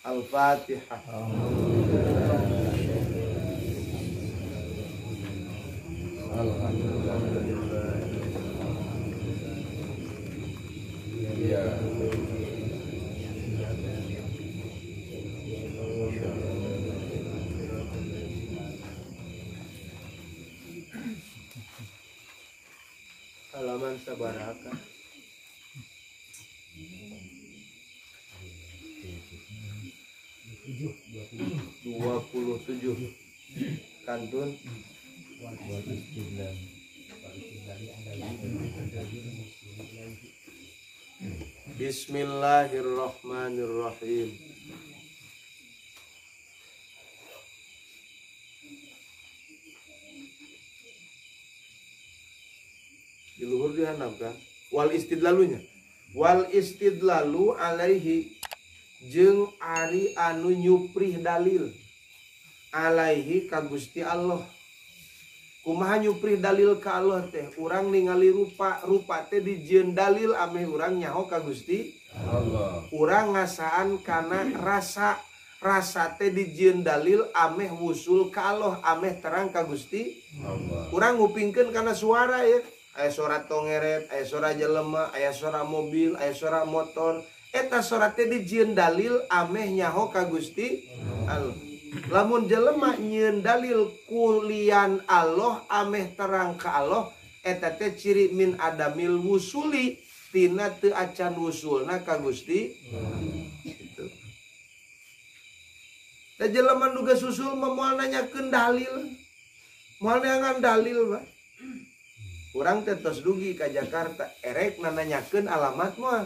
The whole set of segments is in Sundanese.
Al-Fatihah. Alhamdulillah. Ya. Halaman sabaraka. 27 kantun. Bismillahirrahmanirrahim. Di luhur dihanapkan wal istidlalunya. Wal istidlalu alaihi jeung ari anu nyuprih dalil alaihi ka Gusti Allah. Kumaha nyuprih dalil ka Allah teh? Urang ningali rupa, rupa teh dijieun dalil ameh urang nyaho ka Gusti Allah. Urang ngasaan kana rasa, rasa teh dijieun dalil ameh wusul ka Allah, ameh terang ka Gusti Allah. Urang ngupingkeun kana suara ya. Aya suara tongeret, aya suara jelema, aya suara mobil, aya suara motor. Eta suara teh dijieun dalil ameh nyaho ka Gusti Allah. Lamun jelema nyieun dalil kulian Allah ameh terang ka Allah, eta teh ciri min adamil wusuli, tina teu acan wusulna ka Gusti. Gitu. Da jelema nu geus usul mah moal nanyakeun dalil. Moal neangan dalil, Pak. Urang teh tos dugi ka Jakarta, erek nanyakeun alamat mah.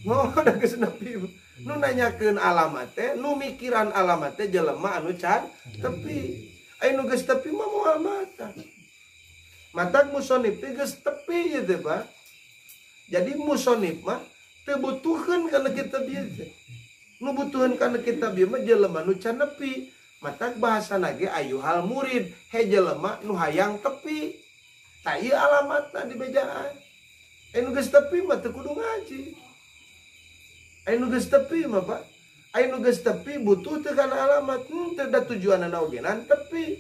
Moal da geus nepi. Nu nanyakeun alamat teh, nu mikiran alamat teh jelema anu can tepi. Aya nu geus tepi mah moal mata. Matak musonib teh geus tepi ieu teh, Pak. Jadi musonib mah teu butuheun kana kitab ieu teh. Nu butuheun kana kitab ieu mah jelema nu can nepi. Matak bahasana ge ayuhal murid, he jelema nu hayang tepi. Tah ieu alamatna di bejaan. Aya nu geus tepi mah teu kudu ngaji. Aya nu geus tepi mah, Pak. Aya nu geus tepi butuh teu kana alamat, teu da tujuanana oge nan tepi.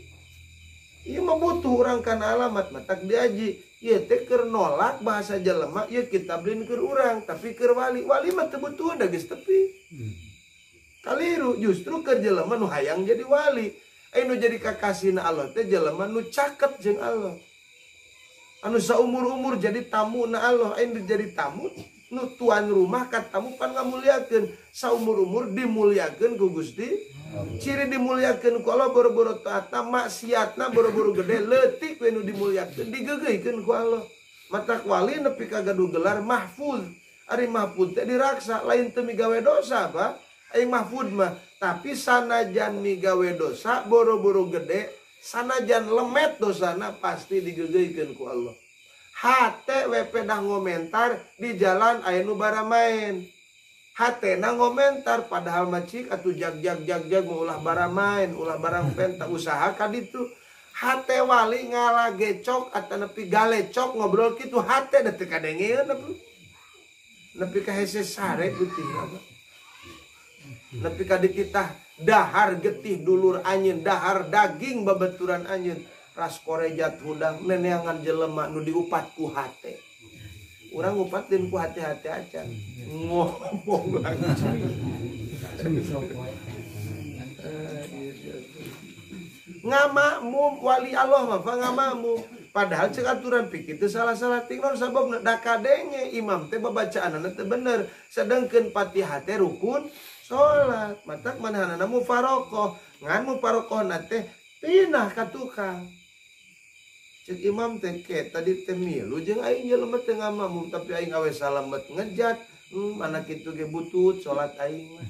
Ieu mah butuh urang kana alamat, matak diaji. Ieu teh keur nolak bahasa jelema, ieu kitab lain keur urang, tapi keur wali. Wali mah teu butuh da geus tepi. Kaliru justru keur jelema nu hayang jadi wali. Aya nu jadi kakasihna Allah teh jelema nu caket jeung Allah. Anu saumur-umur jadi tamu na Allah, aya nu jadi tamu nu tuan rumah ka tamu pan ngamuliakeun, saumur-umur dimuliakeun ku Gusti. Ciri dimuliakeun ku Allah boro-boro taatna, maksiatna boro-boro gede leutik we nu dimuliakeun, digeugeuhkeun ku Allah. Matak wali nepi ka gaduh gelar mahfuz. Ari mahfuz teh diraksa, lain teu migawe dosa, Pak. Ari mahfuz mah, tapi sanajan migawe dosa boro-boro gede, sanajan lemet dosana pasti digeugeuhkeun ku Allah. Hate we pedah ngomentar di jalan aya nu baramaen. Hatena ngomentar padahal mah cik atuh jag jag jag jag mah ulah baramaen, ulah barang penta usaha ka ditu. Hate wali ngalagecok atawa nepi galecok ngobrol kitu hate da teu kadengeun nepi ka hese sare geuting apa. Nepi ka dititah dahar getih dulur anjeun, dahar daging babaturan anjeun. Ras korejat hudang neneangan jelema nu diupat ku hate. Urang ngupatin ku hate-hate acan. Ngomong langsung. Ngamakmum wali Allah mah ngamakmum. Padahal cek aturan pikir teu salah-salah tinggal sababna da kadenge imam teh babacaanana teu bener. Sedengkeun Fatihah teh rukun salat. Matak manahanana mufaroqoh. Ngan mufaroqohna teh pindah ka tukang. Cek imam teh ke tadi teh milu jeung aing jelema teh ngamakmum tapi aing awe salamet ngejat. Mana kitu ge butut salat aing mah.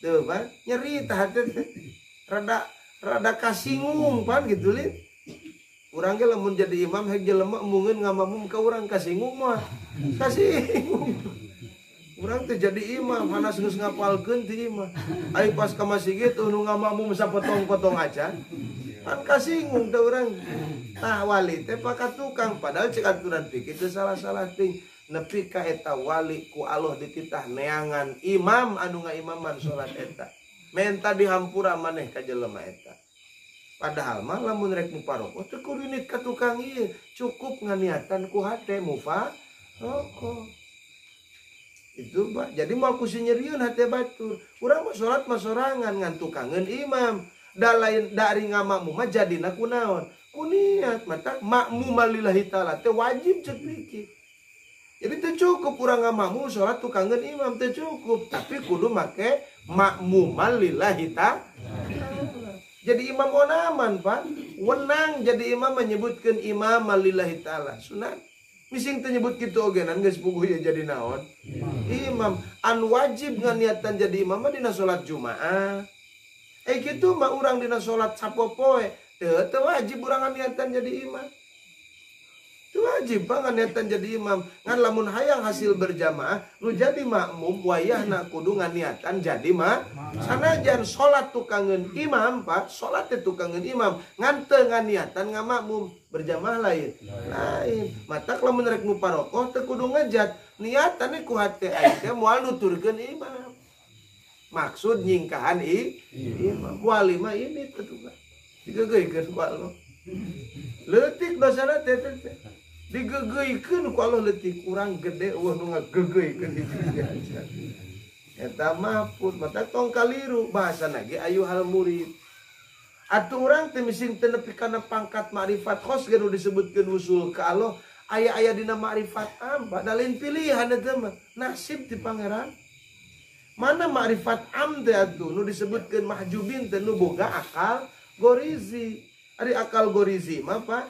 Teu pan nyeri tah hate teh. Rada rada kasinggung pan gitu lin. Urang ge lamun jadi imam hek jelema embungeun ngamakmum ka urang kasinggung mah. Kasinggung. Urang teh jadi imam hanas geus ngapalkeun ti imah. Aing pas ka masjid nu ngamakmum sapotong-potong acan. Pan kasinggung teh urang. Tah wali teh paka tukang padahal cek aturan fikih teu salah-salah ting. Nepi ka eta wali ku Allah dititah neangan imam anu ngaimaman salat eta. Menta dihampura maneh ka jelema eta. Padahal mah lamun rek mufaroqoh teu kudu nit ka tukang ieu, cukup nganiatan ku hate mufaroqoh. Itu Pak. Jadi moal ku nyerieun hate batur. Urang mah salat mah sorangan ngan tukangeun imam. Da lain dari ngamakmum mah jadina ku naon? Ku niat. Mata makmum lillahi taala teh wajib cek fikih. Jadi teu cukup urang ngamakmum salat tukangeun imam teu cukup, tapi kudu make makmum lillahi taala. Jadi imam onaman Pak, wenang jadi imam menyebutkeun imam lillahi taala. Sunat. Mising teu nyebut kitu ogenan geus puguh ya jadi naon? Imam. Anu wajib nganiatan jadi imam mah dina salat Jumaah. Kitu mah urang dina salat sapopoe teu wajib urang nganiatan jadi imam. Teu wajib Pak nganiatan jadi imam. Ngan lamun hayang hasil berjamaah nu jadi makmum wayahna kudu nganiatan jadi ma. Sanajan salat tukangeun imam Pak, salat teh tukangeun imam ngan teu nganiatan ngamakmum berjamaah lain. Lain. Matak lamun rek mufaroqoh teu kudu ngejat, niatane ku hate aing teh moal nuturkeun imam. Maksud nyingkahan imam. Wali mah ini teh tuh. Digegeuikeun ku Allah. Leutik dosana teh teh. Digegeuikeun ku Allah leutik urang gede eueuh nu ngagegeuikeun hiji aja. Eta mah pun mata tong kaliru bahasana ge ayuhal murid. Atuh urang teh mising teu nepi kana pangkat ma'rifat khos ge nu disebutkeun wusul ka Allah, aya-aya dina ma'rifat am, padahal lain pilihan eta mah, nasib ti pangeran. Mana ma'rifat am teh atuh nu disebutkeun mahjubin teh nu boga akal gorizi. Ari akal gorizi mah Pak,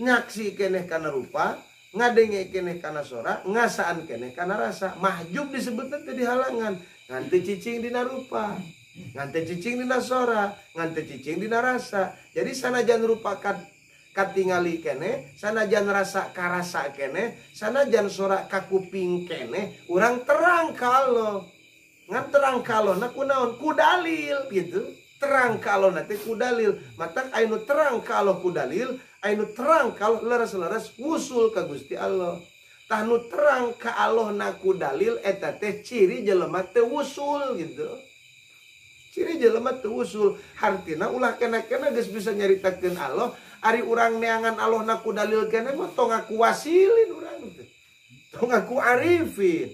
nyaksi keneh kana rupa, ngadenge keneh kana sora, ngasaan keneh kana rasa. Mahjub disebutna teh dihalangan, ngan teu cicing dina rupa, ngan teu cicing dina sora, ngan teu cicing dina rasa. Jadi sanajan rupa katingali keneh, sanajan rasa karasa keneh, sanajan sora kakuping keneh, urang terang ka Allah. Ngan terang ka Allah na kunaon? Ku dalil gitu. Terang ka Allah na teh ku dalil. Matak anu terang ka Allah ku dalil, anu terang ka Allah leres-leres wusul ka Gusti Allah. Tah nu terang ka Allah na ku dalil eta teh ciri jelema teu wusul gitu. Ciri jelema teu wusul, hartina ulah kena-kena geus bisa nyaritakeun Allah, ari urang neangan Allah na ku dalil keneh mah tong ngaku wasilin urang teh. Tong ngaku arifin.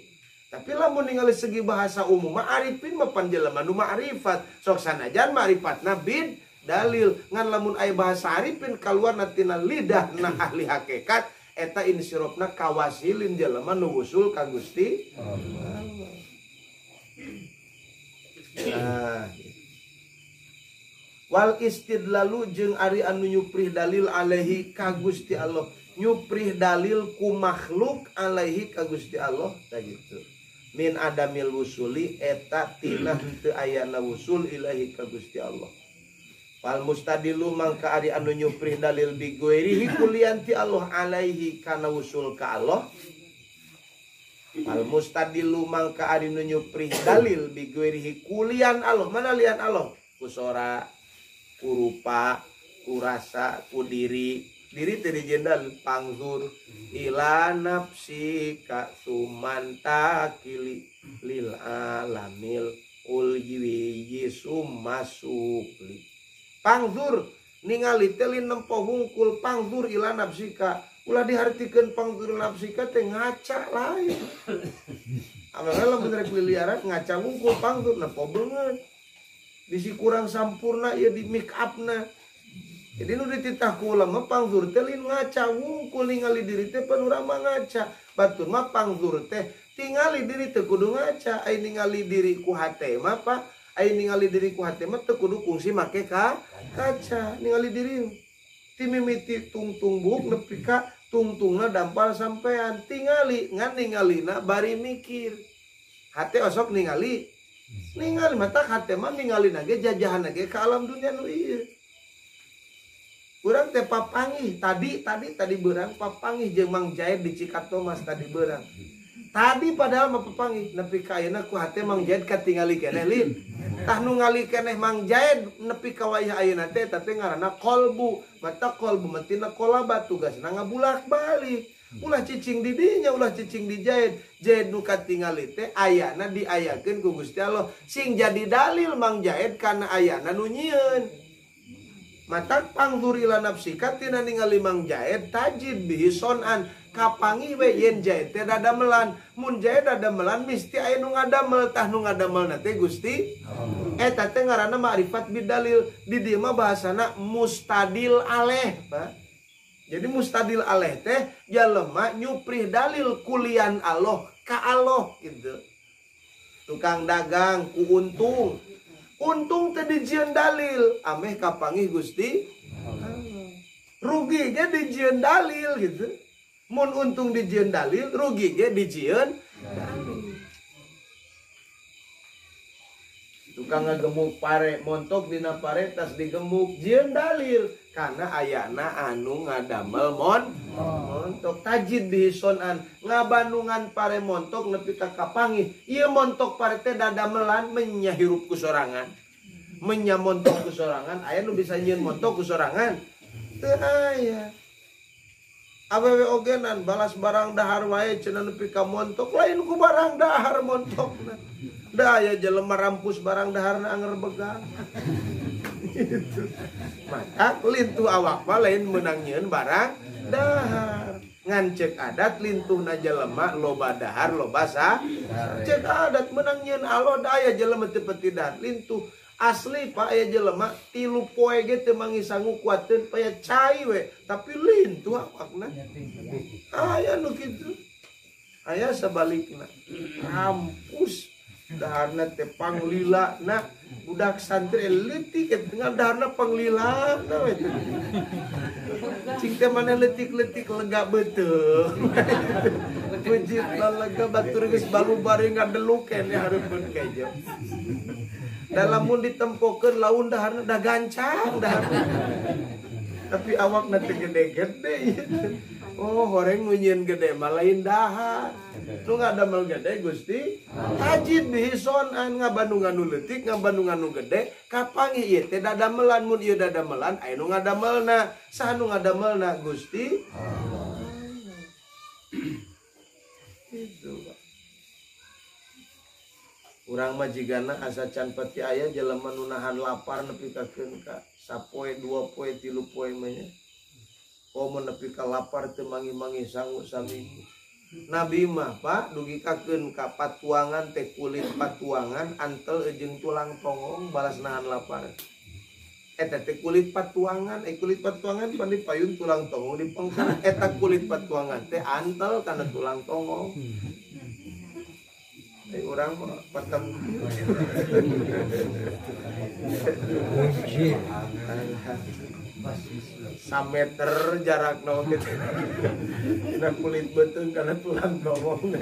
Tapi lamun ningali segi bahasa umum mah arifin mah panjelema nu ma'rifat. Sok sanajan ma'rifatna bid dalil. Ngan lamun aya bahasa arifin kaluarna tina lidahna ahli hakikat eta insirofna kawasilin jelema nu wusul ka Gusti Allah. Nah, wal istidlalu jeung ari anu nyuprih dalil alaihi ka Gusti Allah. Nyuprih dalil ku makhluk alaihi ka Gusti Allah tah gitu. Min adamil wusuli eta tina henteu ayana wusul ilahi ka Gusti Allah. Wal mustadilu mangka ari anu nyuprih dalil bi ghairihi kulianti Allah alaihi kana wusul ka Allah. Wal mustadilu mangka ari nu nyuprih dalil bi ghairihi kulian Allah. Mana lian Allah? Ku sora, ku rupa, ku rasa, ku diri. Diri teh dijendal pangzur ila nafsi ka sumantakili lil alamil ulwi sumasupli. Pangzur ningali teh nempo hungkul pangzur ila nafsika. Ulah dihartikeun pangzur nafsika teh ngaca lain. Amalna lamun rek liliaran ngaca hungkul pangzur nempo beungeut. Bisi kurang sampurna ieu di make up-na. Jadi nu dititah ku ulama pangzur teh lain ngaca wungkul ningali diri teh pan urang mah ngaca. Batur mah pangzur teh tingali diri teh kudu ngaca. Ai ningali diri ku hate mah Pak, ai ningali diri ku hate mah teu kudu kungsi make ka kaca. Ningali diri ti mimiti tungtung buuk nepi ka tungtungna dampal sampean tingali ngan ningalina bari mikir. Hate osok ningali. Ningali mata hate mah ningalina ge jajahanna ge ka alam dunia nu ieu. Urang teh papangih tadi beurang papangih jeung Mang Jaid di Cikatomas tadi beurang. Tadi padahal mah pepanggih nepi ka ayeuna ku hate Mang Jaid katingali keneh lin. Tah nu ngali keneh Mang Jaid nepi ka wayah ayeuna teh eta teh ngaranna qalbu. Mata qalbu mah tina qalaba tugasna ngabulak-balik. Ulah cicing di dinya, ulah cicing di Jaid. Jaid nu katingali teh ayana diayakeun ku Gusti Allah sing jadi dalil Mang Jaid kana ayana nu nyieun. Mata pangzur ila nafsika tina ningali Mang Jaid tajid bihi sonan kapangi we yen Jaid teh dadamelan. Mun Jaid dadamelan mesti aya nu ngadamel, tah nu ngadamelna teh Gusti eta teh ngaranna ma'rifat bidalil. Di dieu mah bahasana mustadil aleh, Pak. Jadi mustadil aleh teh jalema nyuprih dalil kulian Allah ka Allah gitu. Tukang dagang ku untung. Untung teh dijieun dalil ameh kapanggih Gusti Allah. Rugi ge dijieun dalil gitu. Mun untung dijieun dalil, rugi ge dijieun dalil. Tukang ngagemuk pare, montok dina pare tas digemuk jieun dalil karena ayana anu ngadamel montok tajid bisonan ngabandungan pare montok nepi ka kapanggih. Ieu montok pare teh dadamelan menya hirup ku sorangan. Menya montok ku sorangan, aya nu bisa nyieun montok ku sorangan? Teu aya. Awewe ogenan balas barang dahar wae cenah nepi ka montok, lain ku barang dahar montokna. Da aya jelema rampus barang daharna anger begang. Gitu. Maka lintuh awak mah lain meunang nyieun barang dahar. Ngan ceuk adat lintuhna jelema loba dahar loba sa. Ceuk adat meunang nyieun Allah da aya jelema teu peti dahar lintuh. Asli Pak aya jelema 3 poe ge teu mangi sangu kuateun paya cai we, tapi lintuh awakna. Aya nu kitu. Aya sabalikna. Rampus daharna teh panglilana budak santri leutik eta daharna panglilana we teh. Cing teh maneh leutik-leutik lega beuteung. Pujit lega batur geus balubari ngadeluk keneh hareupeun kejo. Dalam mun ditempokeun laun daharna da gancang daharna. Tapi awakna teh gede-gede ieu. Oh, horeng nu nyieun gede mah lain dahar. Nu ngadamel gede Gusti tajid bihi sonan ngabandungan nu leutik ngabandungan nu gede kapanggih ieu teh dadamelan. Mun ieu dadamelan aya nu ngadamelna. Saha nu ngadamelna Gusti Allah. Itu Pak. Urang mah jigana asa can pati aya jelema nu nahan lapar nepi ka keun ka sapoe 2 poe 3 poe mah nya. Oh mun nepi ka lapar teu mangi-mangi sangu saminggu. Nabi mah Pak dugi kakeun ka patuangan teh kulit patuangan antel jeung tulang tonggong balas nahan lapar. Eta teh kulit patuangan, kulit patuangan pan dipayun tulang tonggong dipengker eta kulit patuangan teh antel kana tulang tonggong. Orang mah patem. Sameter jarak no gitu. Kena kulit beuteung kana tulang tonggong.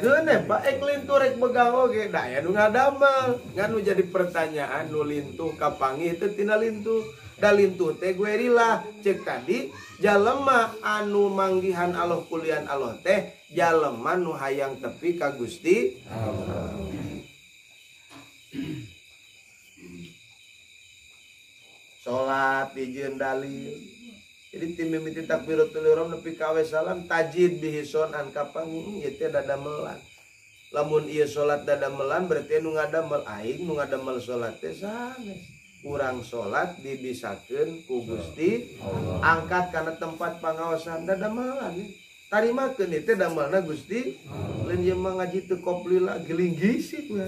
Keun Pak ek lintuh rek begang oge da aya nu ngadamel. Ngan nu jadi pertanyaan nu lintuh kapanggih teu tina lintuh. Da lintuh teh guerila cek tadi jalema anu manggihan Allah kulian Allah teh jalema nu hayang tepi ka Gusti Allah. Salat dijieun dalil. Jadi tim mimiti takbiratul ihram nepi ka salam tajid bihi sonan kapanggih ieu teh dadamelan. Lamun ieu salat dadamelan berarti nu ngadamel aing nu ngadamel salat teh sanes. Urang salat dibisakeun ku Gusti Allah. Angkat kana tempat pangaosan dadamelan. Tarimakeun ieu teh damelna Gusti. Lain ieu mah ngaji teu koplila gelinggisit we.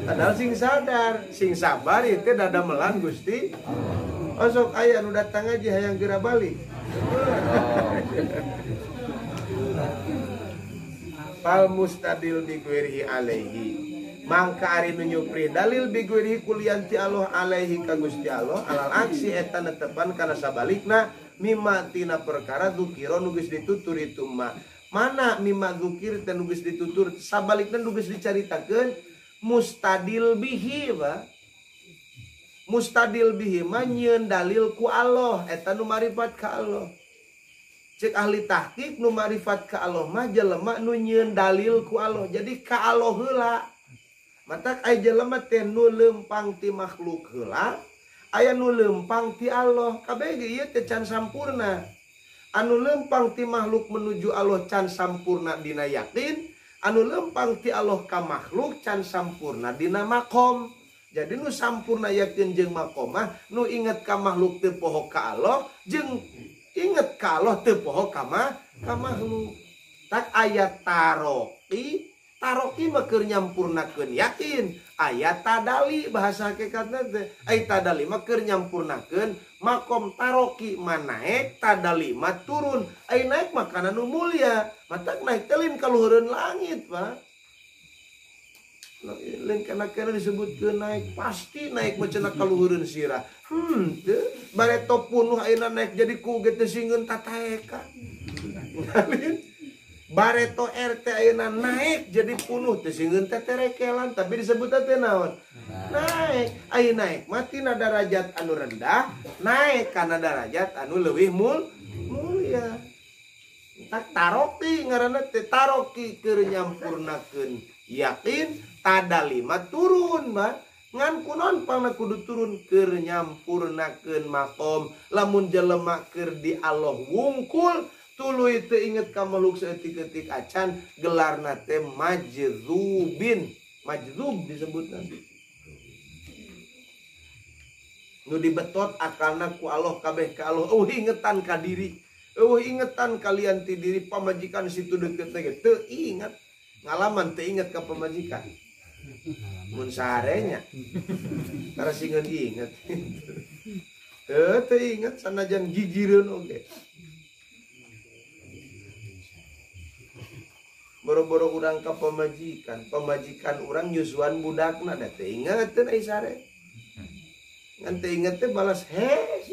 Padahal sing sadar, sing sabar ieu teh dadamelan Gusti. Oh sok aya nu datang aja hayang geura balik. Fal mustadil bi ghairihi alaihi. Mangka ari nu nyupri dalil bi ghairihi kulian ti Allah alaihi ka Gusti Allah alal aksi eta netepan kana sabalikna mimma tina perkara dzukira nu geus ditutur itu ma. Mana mimma dzukir teh nu geus ditutur sabalikna nu geus dicaritakeun mustadil bihi, Pak. Mustadil bihi mah nyieun dalil ku Allah eta nu marifat ka Allah. Cek ahli tahqiq nu marifat ka Allah mah jelema nu nyieun dalil ku Allah. Jadi ka Allah heula. Matak aya jelema teh nu leumpang ti makhluk heula, aya nu leumpang ti Allah. Kabeh ge ieu teh can sampurna. Anu leumpang ti makhluk menuju Allah can sampurna dina yakin, anu leumpang ti Allah ka makhluk can sampurna dina makom. Jadi nu sampurna yakin jeung makom mah nu inget ka makhluk teu poho ka Allah, jeung inget ka Allah teu poho ka makhluk. Tak aya taroki, taroki mah keur nyampurnakeun yakin. Aya tadali bahasa hakikatna teh. Ai tadali mah keur nyampurnakeun makom. Taroki mah naek, tadali mah turun. Ai naek mah kana nu mulia. Matak naek teh lain ka luhureun langit, Pak. Lain kana disebutkeun naek, pasti naek mah cenah ka luhureun sirah. Teu bareto punuh ayeuna naek jadi ku ge teu singeun tataekan. Bareto RT ayeuna naek jadi punuh teu singeun teterekelan, tapi disebutna teh naon? Naek. Ayeuna naek mah tina darajat anu rendah naek kana darajat anu leuwih mulia. Tak taroki ngaranna teh, taroki keur nyampurnakeun yakin, tadali mah turun, Mbak. Ngan kunaon pangna kudu turun keur nyampurnakeun makom. Lamun jelema keur di Allah wungkul tuluy teu inget ka makhluk saeutik-eutik acan, gelarna teh majdzubin. Majdzub disebutna. Nu dibetot akalna ku Allah kabeh ka Allah. Eueuh ingetan ka diri. Eueuh ingetan kalian ti diri pamajikan situ deukeut teh teu inget. Ngalaman teu inget ka pamajikan. Mun sarenya. Tara singeun inget. Teu teu inget sanajan gigireun oge. Boro-boro urang ka pamajikan, pamajikan urang nyusuan budakna da teu ingeteun ai sare. Ngan teu inget teh balas hes.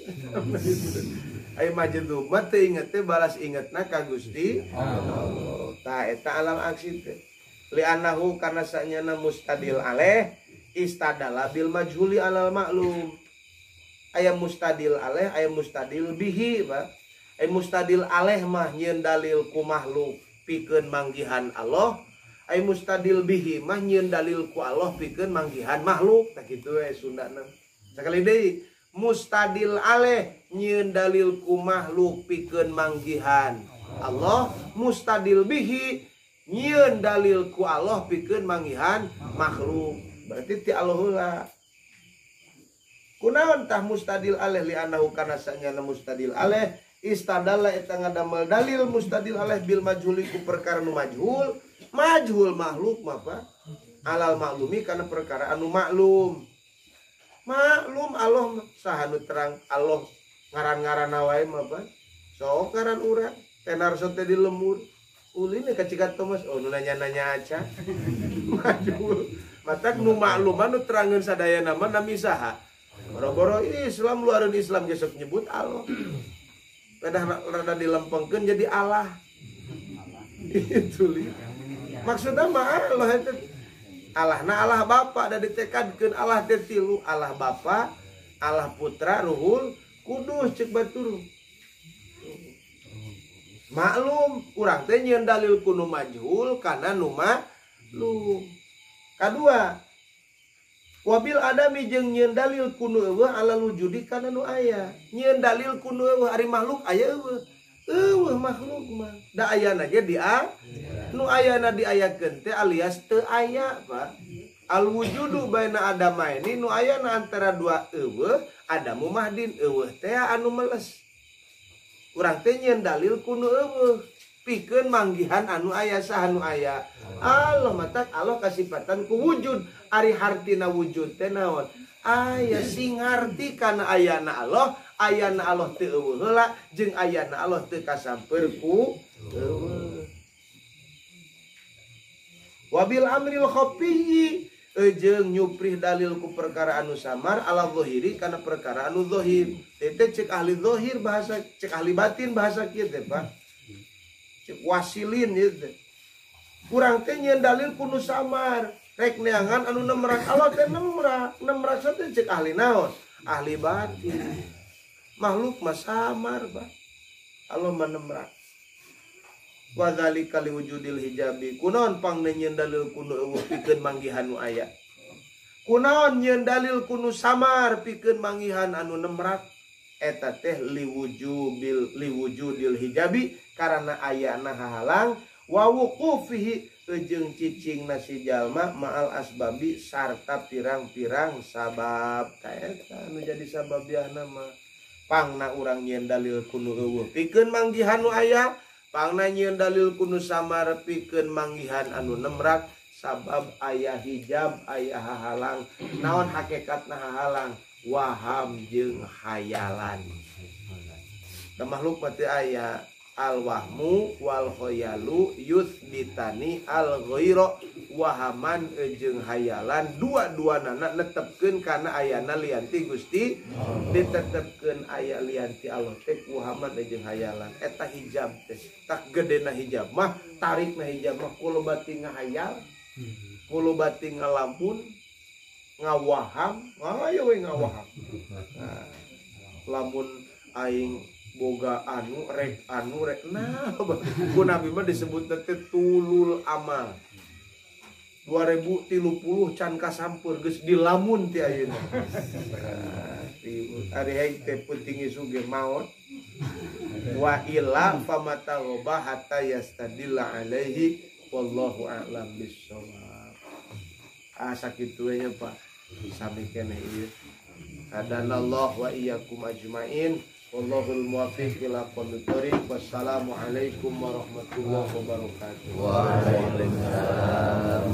Ai majdzub mah teu inget teh balas ingetna ka Gusti Allah. Tah eta alam aksi teh. Li'annahu karena sanyana mustadil alaih istadala bil majhuli alal maklum. Aya mustadil alaih, aya mustadil bihi, Pak. Aya mustadil alaih mah nyieun dalil ku makhluk pikeun manggihan Allah, ai mustadil bihi mah nyieun dalil ku Allah pikeun manggihan makhluk. Tah kitu we Sundana. Sakali deui, mustadil alaih nyieun dalil ku makhluk pikeun manggihan Allah, mustadil bihi nyieun dalil ku Allah pikeun manggihan makhluk. Berarti ti Allah heula. Kunaon tah mustadil alaih li annahu kana sanyana mustadil alaih istadalla eta ngadamel dalil mustadil alaih bil majhuli ku perkara nu majhul. Majhul makhluk mah Pak alal maklumi kana perkara anu maklum. Maklum Allah saha nu terang Allah ngaran-ngaranna wae mah Pak. Sok ngaran urang tenar teh di lemur. Ulin ka Cikat Thomas oh nu nanya-nanya aca. Majhul. Matak nu maklum nu terangeun sadayana mah nami saha? Boro-boro Islam luareun Islam ge sok nyebut Allah. Rada rada dilempengkeun jadi Allah. Itu li. Maksudna mah Allah eta Allahna Allah Bapa da ditekadkeun Allah teh tilu, Allah Bapa, Allah Putra, Ruhul Kudus ceuk batur. Maklum urang teh nyieun dalil ku nu majhul kana nu maklum. Kadua, wabil adami jeung nyieun dalil ku nu eueuh ala wujudi kana nu aya. Nyieun dalil ku nu eueuh ari makhluk aya eueuh. Eueuh makhluk mah. Da ayana ge dia nu ayana diayakeun teh alias teu aya, Pak. Al wujudu baina adamaini nu ayana antara dua eueuh, adamu mahdin eueuh teh anu meles. Urang teh nyieun dalil ku nu eueuh pikeun manggihan anu aya saha nu aya. Allah matak Allah kasipatan ku wujud. Ari hartina wujud teh naon? Aya sing ngarti kana ayana Allah, ayana Allah teu eueuh heula jeung ayana Allah teu kasamper ku eueuh. Wabil amril khafiyyi jeung nyuprih dalil ku perkara anu samar ala zahiri kana perkara anu zahir. Teh cek ahli zahir bahasa cek ahli batin bahasa kieu teh Pak. Cek wasilin ieu teh. Kurang teh nyieun dalil ku nu samar. Rek neangan anu nemrak Allah teh nemrak, nemrak teh cek ahli naon? Ahli batin. Makhluk mah samar bah. Allah mah nemrak. Wa dzalika liwujudil hijabi. Kunaon pang nyieun dalil kunu eueuh pikeun manggihan nu aya. Kunaon nyieun dalil kunu samar pikeun manggihan anu nemrak. Eta teh liwujudil hijabi karena ayana hahalang wa wuqufihi jeung cicing nasi jalma ma'al asbabi sarta pirang-pirang sabab. Eta anu jadi sababiahna mah pangna urang nyieun dalil kunu eueuh pikeun manggihan nu aya, pangna nyieun dalil kunu samar pikeun manggihan anu nemrak sabab aya hijab aya hahalang. Naon hakikatna hahalang? Waham jeung hayalan. Da makhluk mah teu aya al wahmu wal khayalu yuthbitani al ghaira. Wahaman jeung hayalan dua-duanana netepkeun kana ayana lianti Gusti, ditetepkeun aya lianti Allah teh wahaman jeung hayalan. Eta hijab teh tak gedena hijab mah, tarikna hijab mah kulobati ngahayal, kulobati ngalamun, ngawaham, ayo we ngawaham. Nah, lamun aing boga anu rek nah ku Nabi mah disebut teh tulul amal. 2030 can kasampeur geus dilamun ti ayeuna. Ari heg teh penting isu ge maot. Wa illa famata roba hatta yastadilla alaihi wallahu a'lam bissawab. Ah sakitu we nya Pak. Sami keneh ieu. Hadanallah wa iyyakum ajmain. Wallahul muwaffiq ila aqwamit thoriq. Wassalamualaikum warahmatullahi wabarakatuh. Waalaikumsalam.